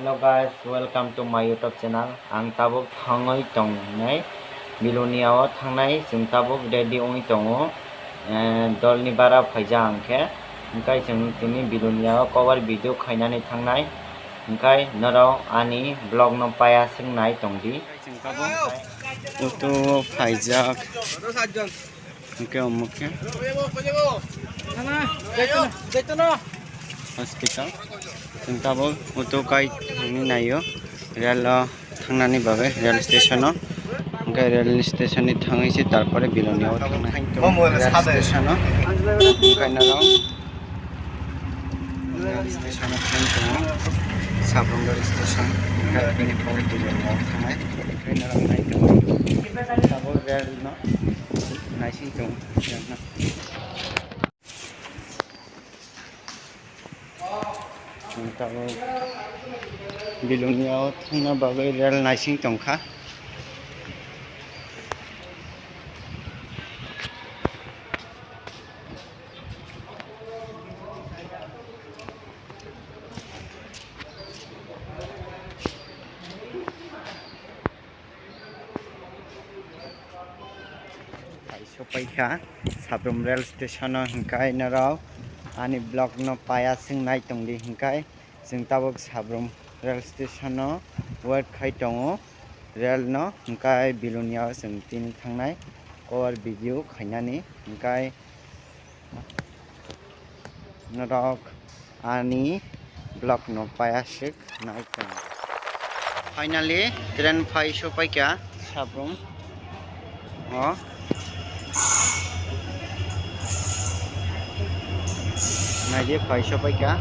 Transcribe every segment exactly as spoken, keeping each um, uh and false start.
Hello guys, welcome to my YouTube channel. Ang tabuk thangwi tongnai, Bilonia o thangnai, chwng tabuk ready wngwi tongo. Eh, dolni bara phaijak ang khe, hwnkhe chwng tini Bilonia o cover video khainani thangnai, hwnkhe norok ani vlog no paya swk nai tongdi. Chwng tabuk auto phaijak. Hwnkhe omo khe hospital. Chwng tabuk auto kai thangwi naio. Rail o thangnani bagwi, rail station o. Hwnkhe rail station ni thangwi se tarpore Bilonia o thangnai. Rail station o. Hwnkhe norok rail station o thang tongo. Sabrum rail station. Hwnkhe bini pore Bilonia o thangnai. Hwnkhe norok nai tongo. Tabuk rail no. Naising tongo. Ang tabuk Bilonia o thangna bagwi rail naising tongkha. Phai sopaikha Sabrum rail station o, hwnkhe norok ani vlog no paya swk nai tongdi, hwnkhe chwng tabuk Sabrum rail station o wait khai tongo rail no, hwnkhe Bilonia o chwng tini thangnai cover video khainani, hwnkhe norok ani vlog no paya swk nai tongo. Finally, train phai sopaikha Sabrum o. Naidi phai sopaikha.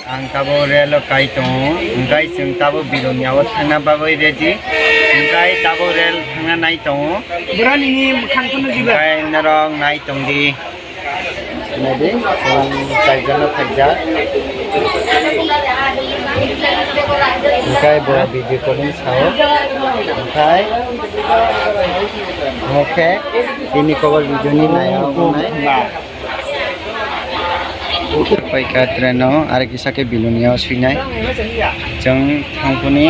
Ang tabuk rail o kai tongo, hwnkhe chwng tabuk Bilonia o thangna bagwi ready, hwnkhe tabuk rail thangna nai tongo. Bwrani ni bwkhang phano jiba. Hwnkhe norok nai tongdi. Naidi, chwng chaijano phaijak. Hwnkhe bo video calling sao. Hwnkhe, hwnkhe, bini cover video ni nai nai. Paikha train o, aro kisa khe Bilonia o swinai. Chwng thangphuni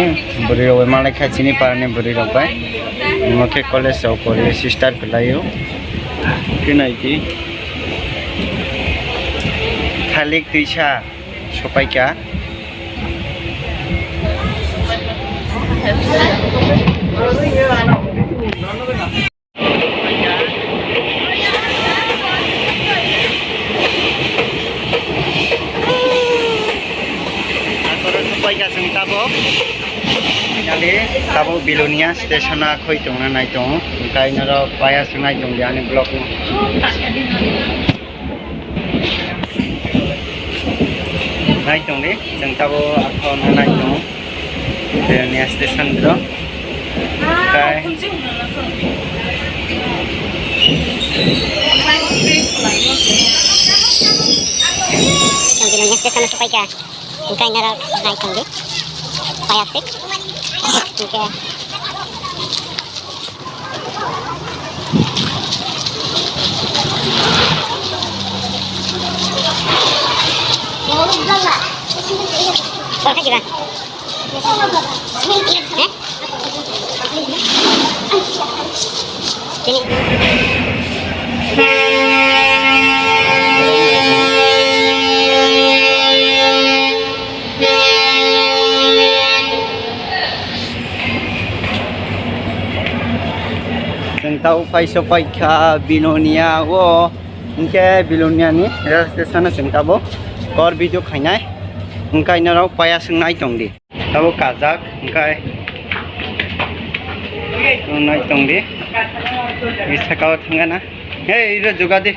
bwrwi rok bai malai kha, chini para ni bwrwi rok bai. Omo khe college rok pori sister kwlai o. Khe nai di. Thalik twisa sopaikha. Aro sopaikha chwng tabuk. Finally, tabuk Bilonia station o khoi tongna nai tongo. Hwnkhe norok paya swk nai tongdi ani vlog no. Nai tongdi, chwng tabuk akhorno nai tongo. Bilonia station dro. Kai. Bilonia station o sopaikha. Hwnkhe norok nai tongdi. Paya swk. Hwnkhe. Bor kha jiba. Eh? Sini. Tau phai sopai kha Bilonia o, hwnkhe Bilonia ni rail station o chwng tabuk kor video khainai, hwnkhe norok paya swng nai tong di. Tabuk kajak, hwnkhe nai tong di. Ri saka o thangana. Hey, iro juga di.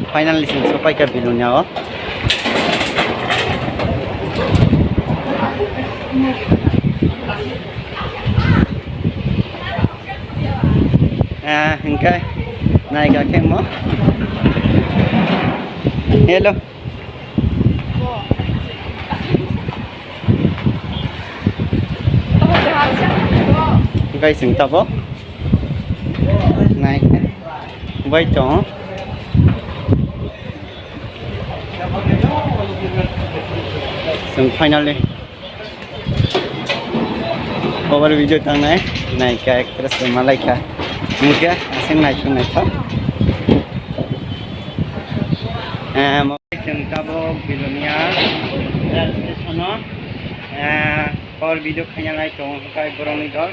Finally, chwng sopai kha Bilonia o. Ah, hwnkhe naikha khe mo. Hello. Hwnkhe chwng tabuk naikhe bai tongo. Chwng finally over video tangnai, naikha actress rwma laikha. Hwnkhe aswk naithok naithok. Eh, mo-, chwng tabuk Bilonia rail station o, eh, over video khaina nai tongo, hwnkhe borokni dol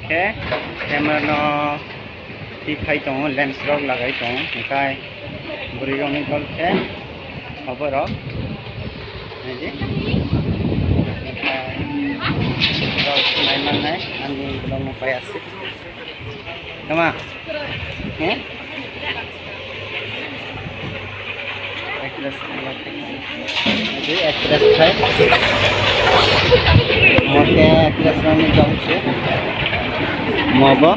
khe camera no twi phai tongo, lens rok lagai tongo, hwnkhe bwrwi rokni dol khe oborok naidi. Rok nai mannai ani vlog no pai aswk. Tama? He? Actress, actress khai. Mo khe actress rokni jong se. Mo bo.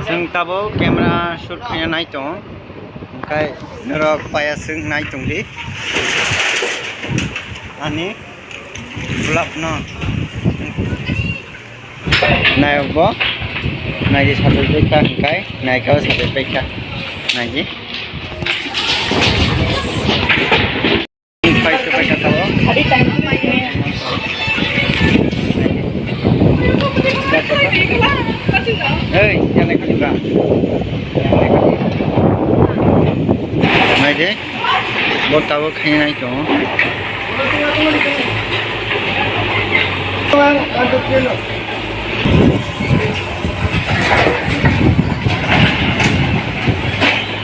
Chwng tabuk camera shoot khaina nai tongo, hwnkhe norok paya swng nai tong di ani vlog no. Nayok bo naidi sajak bai kha, hwnkhe naikha o sajak bai kha, naidi. Pai se pai kha tabuk. Hey, yang naikha ni ba. Naidi. Bo tabuk khainai tongo.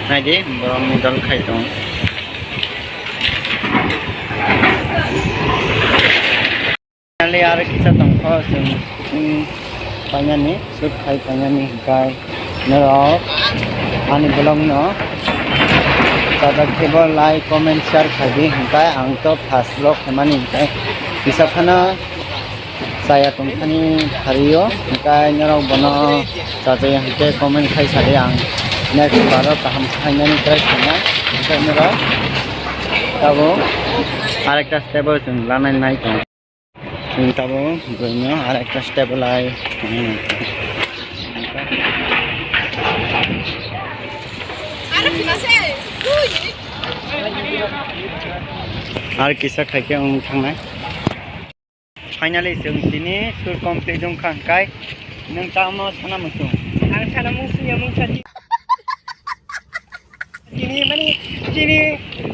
Naidi, borokni dol khai tongo. Finally, aro kisa tongkho chwng shooting painani, shoot khai painani, hwnkhe norok ani vlog no chajak khe bo like, comment, share khai di, hwnkhe ang to first vlog khaimani, hwnkhe kisa phano chaya tongthani phario, hwnkhe norok bono chajaya hwnkhe comment khai sadi, ang next baro kaham khainani try khainai, hwnkhe norok tabuk arekta step o chwng lanai nai tongo. Chwng tabuk buino arekta step o lai. Ar kisa khaikhe wng thangnai. Finally, chwng tini sur complete wngkha hwnkhe nwng tamo sana muchung? Ang sana muchung ya mungsa di. Tini mani chini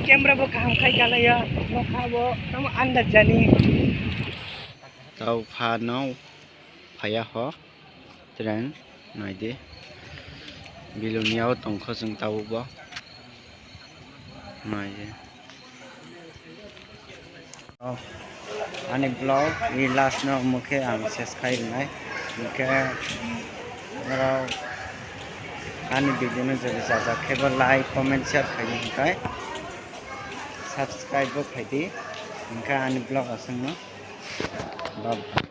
camera bo kaham khai galaya, nokha bo tamo andar jani. Tau phano phaiya ho train naidi. Bilonia o tongkho chwng tabuk bo. Naidi. Oh, ani vlog ni last no omo khe ang ses khai rwnai. Hwnkhe norok ani video no jodi chajak khe bo like, comment, share khai di, hwnkhe subscribe bo khai di. Hwnkhe ani vlog aswk no. Bye.